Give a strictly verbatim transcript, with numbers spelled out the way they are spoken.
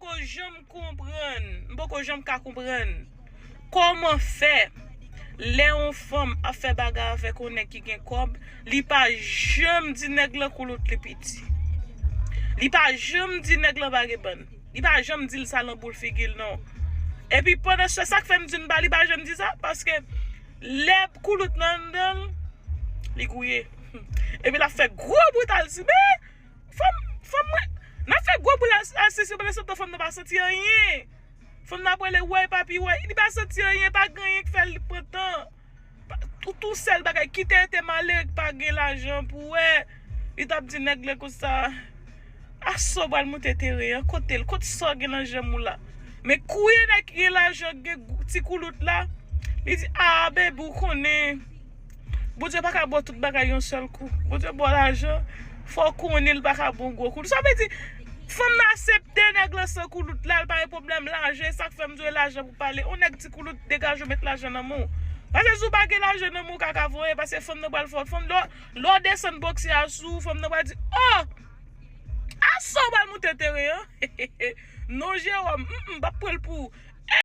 Poko janm konprann, m poko janm ka konprann kòman fè lè yon fanm ap fè bagay avèk yon nèg ki gen kòb, li pa janm di nèg lan koulout li piti. Li pa janm di nèg lan pa gen bann. Li pa janm di l sa nan boul figi l non. Epi pandan se sa k fè m di n pa, li pa janm di sa, paske lè koulout nan anndan l, li gouye. Epi l ap fè gwo bri, l di, men fanm, fanm mwen, n ap fè gwo bri, l al sezi, pandan se tan fanm nan pa santi anyen. Fanm nan ap rele, woy papi, woy, li pa santi anyen, pa gen anyen k fè l pran tan. Ou tou sèl bagay, kite te malere k pa gen lajan pou wè. Li t ap di nèg la konsa, aso pral moute teren an, kote l, kot sa w gen nan janm ou la? Men kounye a nèg ki gen lajan, gen ti koulout la, li di, a, baby, ou konnen, Bondye pa ka ba w tout bagay yon sèl kou. Bondye ba w lajan, fò w konnen l pa ka ba w gwo kou. Sa vle di, fanm nan aksepte nèg lan san koulout la, l pa gen pwoblèm lajan, e sa k fè m di w e lajan pou pale. Yon nèg ti koulout, degaje w met lajan nan men w. Paske si w pa gen lajan nan men w, kaka voye, paske fanm nan pral fè w, fanm lè, lè w desann bòksè a sou ou, fanm nan pral di, oh! Aso w pral moute teren an. Non, Jewòm, m, m p ap pran l pou ou.